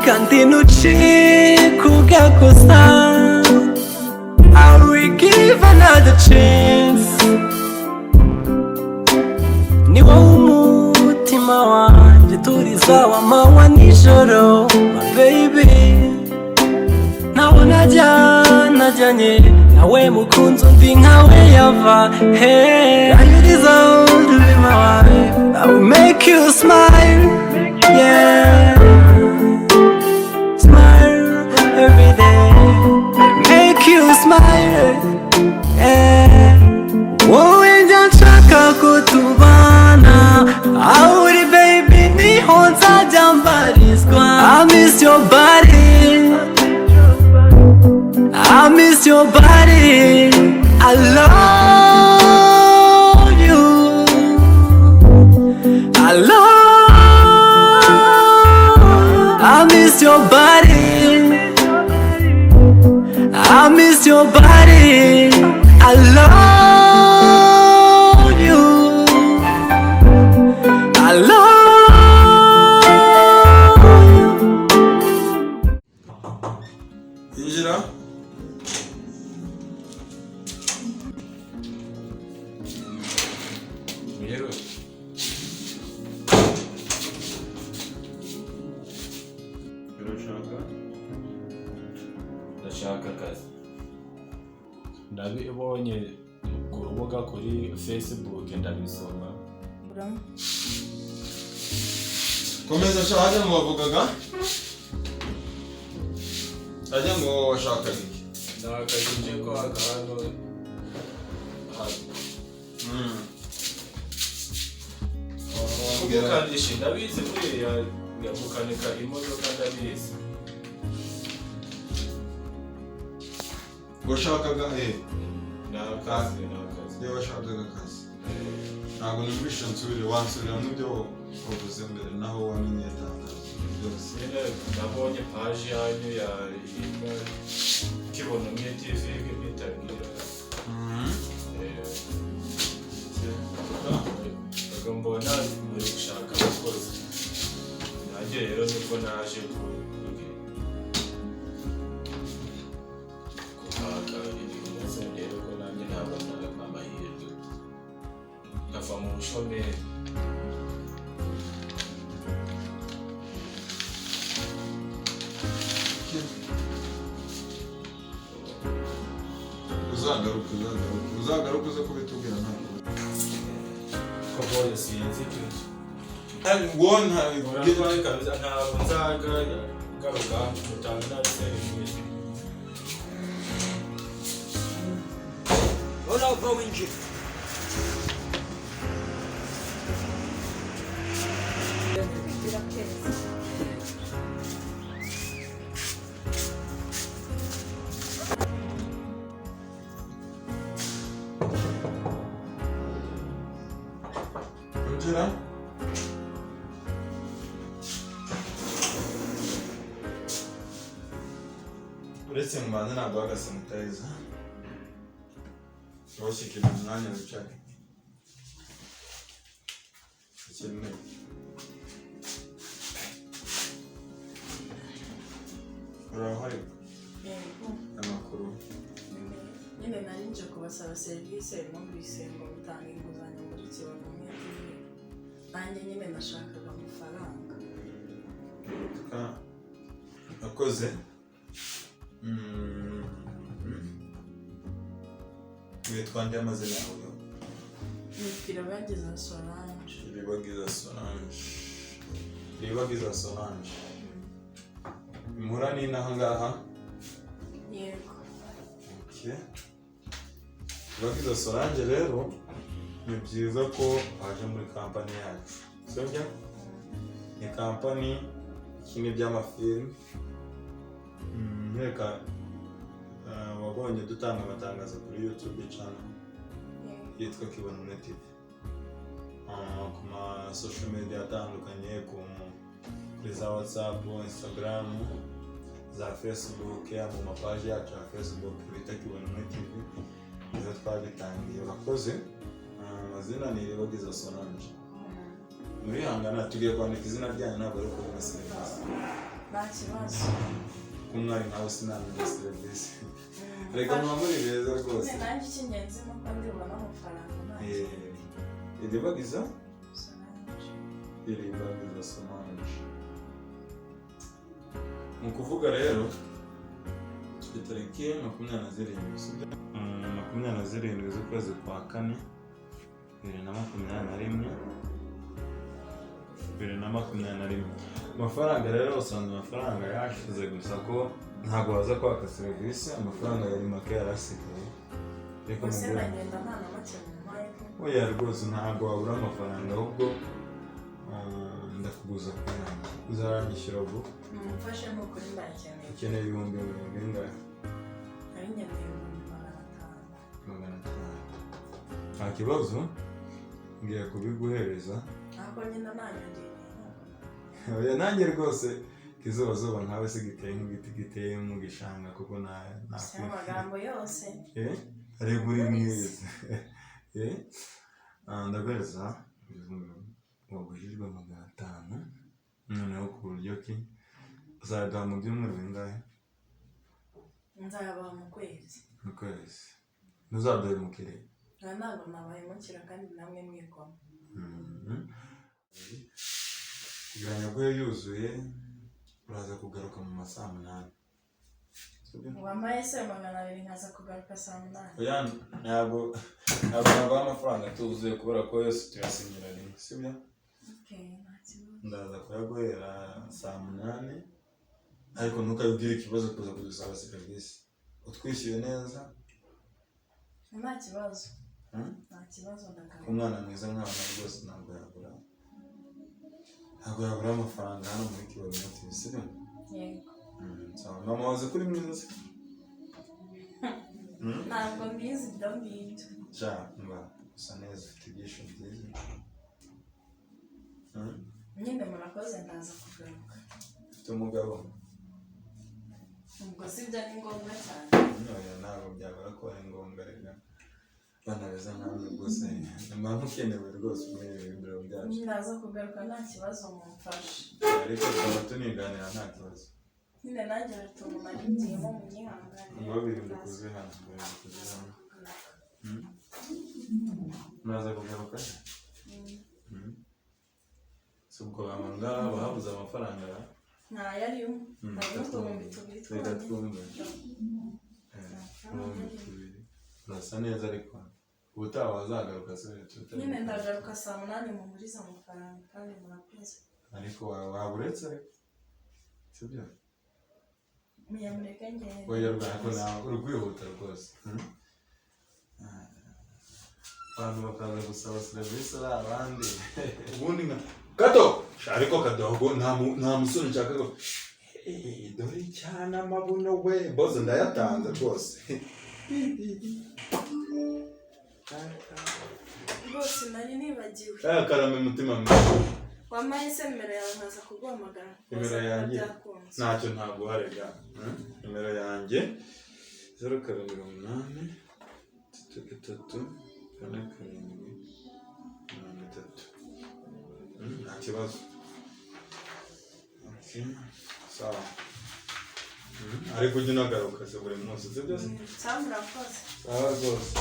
Kandi ntucike ugakosa. I will give another chance. Ni wowe umutima wanjye turiza w'amanywa nijoro, my baby. Ntawe najya najyanye nawe mukunzi, undi nkawe yava hey. You deserve to be my wife. I will make you smile, yeah. Smile every day. Make you smile, yeah. Wowe njya nshaka ko tubana. Aho uri baby niho nzajya mbarizwa. I miss your body, I miss your body. I love you, I love. I miss your body, I miss your body. I love you, I love you. Injira. Yewe. Urashaka? Ndashaka akazi. Ndabibonye ku rubuga kuri Facebook, ndabisoma. Komeza shaka ngo wavugaga. Ajya ngo washakaga iki? Ni akazi nje kwaka hano. Kubukanishi ndabizi, buriya gukanika imodoka ndabizi. Washakaga eh Ni akazi, ni akazi. Niba washakaga akazi. Ntabwo numvishe, nsubire wansubiramo ibyo wavuze mbere naho wamenye itangazo byose. Nyine nabonye paji yanyu ya yitwa Kibono TV mpitagira. Ubwo mbona muri gushaka abakozi, nanjye rero nibwo naje kuhaka ibintu ndebe ko nanjye nabona amahirwe nkava mu bushomeri. Uzagaruke, uzagaruke, uzagaruke uze kubitubwira ntabwo. Koboye sinzi ikintu. Ngo nta Urarwaye kabisa, ntabwo nzagaruka mutanga nabi serivisi. Urava winjira. Injira. Uretse mbanze ntabwo agasanitayiza washyikira umwanya wicare ukeneye. Uraho ariko? Yego. Amakuru? Nyine nari nje kubasaba serivisi, numvise ngo mutanga inguzanyo muri Kibono TV, nanjye nyine nashakaga amafaranga. Akoze witwa nde, amazina yawe? Nitwa Irabagiza Solange. Iribagiza Solange, Iribagiza Solange, imura ni inaha ngaha? Yego. Okay. Iribagiza Solange, rero ni byiza ko waje muri kampani yacu, sibyo? Ni kampani ikina iby'amafilm. Nkeka wabonye dutanga amatangazo kuri YouTube channel yitwa Kibonumwe TV, ku ma social media atandukanye, kuri za WhatsApp, Instagram, za Facebook, mu mapaji yacu ya Facebook bita Kibonumwe TV, nizo twabitangiye. Urakoze. Amazina ni Iribagiza Solange. Muri hangana tugiye kwandika izina ryanyu, ntabwo ari kubona serivisi. Nta kibazo. Ko umwari nkawe sinamenya serivisi. Reka muba muri beza rwose. Nyine nanjye icy'ingenzi ni uko ndibona amafaranga, nta kindi. Iribagiza. Solange. Iribagiza Solange. Mu kuvuga rero, turi tariki 27, sibyo? 27 z'ukwezi kwa kane, 2021, 2021. Amafaranga rero, usanga amafaranga yashize, gusa ko ntabwo waza kwaka serivisi amafaranga yari make yarasigaye. Reka Gusa mugure. ndagenda nta na make mumpaye ko? Oya rwose, ntabwo wabura amafaranga, ahubwo ndakuguza ku yanjye, uzaranyishyura vuba. Mumfashe, ni ukuri ndakeneye. Ukeneye ibihumbi bingahe? Nari nkeneye 500,000. 500, nta kibazo, ngiye kubiguhereza. Ariko nyine nanyongereye ntabwo. Oya, nanjye rwose izubazuba nkawe se giteye nk'igiti giteye mu gishanga kuko nta Si amagambo yose. Eh, ariko uri mwiza. Eh, ndaguhereza ibihumbi wagujijwe 500, noneho ku buryo ki uzayaduha mu byumweru bingahe? Nzayabaha mu kwezi. Mu kwezi? Ntuzaduhemukire. Nta, ntabwo nabahemukira kandi namwe mwikoma. Kugira ngo aguhe yuzuye, uraza kugaruka mu ma saa 8. Sibyo? Wambaye se 200 nkaza kugaruka saa 8? Oya, ntabwo naguha amafaranga atuzuye kubera ko yose tuyasinyira rimwe, sibyo? Okay, nta kibazo. Ndaza kuyaguhera saa 8, ariko ntukabibwire ikibazo kuza kudusaba serivisi utwishyuye neza. Nta kibazo. Hmm? Nta kibazo, ndagaruka. Umwana mwiza nkawe rwose ntabwo yabura amafaranga hano muri Kibabi TV, sibyo? Yego. Sawa. Mama wazi ko uri mwiza se? Hmm? Ntabwo mbizi ibyo ngibyo. Sha, mba usa neza, ufite ibyishimo byiza. Hmm? Nyine murakoze, ndaza kugaruka. Ufite umugabo? Ubwo si byo, ni ngombwa cyane? Oya, ntabwo byabura ko ari ngombwa. Reka, abana beza nkamwe rwose mba mukenewe rwose muri ibi biro byacu. Ndaza kugaruka, nta kibazo, mumfashe. Ariko tukaba tuniganira, nta kibazo. Nyine nanjye hari utuntu nari ngiyemo, munyihangane. Ngo birinde kuziha, birinde kuziha. Muraza kugaruka? Si ubwo ngaha bahabuze amafaranga? Ntayo arimo. Harimo 2000 Reka twonyine. twumve. 2000. Urasa neza, ariko ubutaha wazagaruka se tutari? Nyine ndagaruka saa 8, mungurize amafaranga kandi murakoze. Ariko waba uretse, sibyo? Muyamureke ngende. Oya, rwako nawe uri kwihuta rwose. Abantu bakaza gusaba serivisi ari abandi. Ubundi nka gato. Sha, ariko kadogo nta musore nshaka ko. Dore cyane amabuno we bozo, ndayatanze rwose. Rwose nari nibagiwe. Aya, karame, mutima mwiza. Wampaye se nimero yawe nkaza kuguhamagara? Nimero yanjye? Byakunze. Ntacyo, ntabwo uharega. Nimero yanjye 078 3 3 4 7 30. Nta kibazo. Okay, sawa. Ariko ujye unagaruka se buri munsi, sibyo se? Sawa, murakoze. Sawa rwose.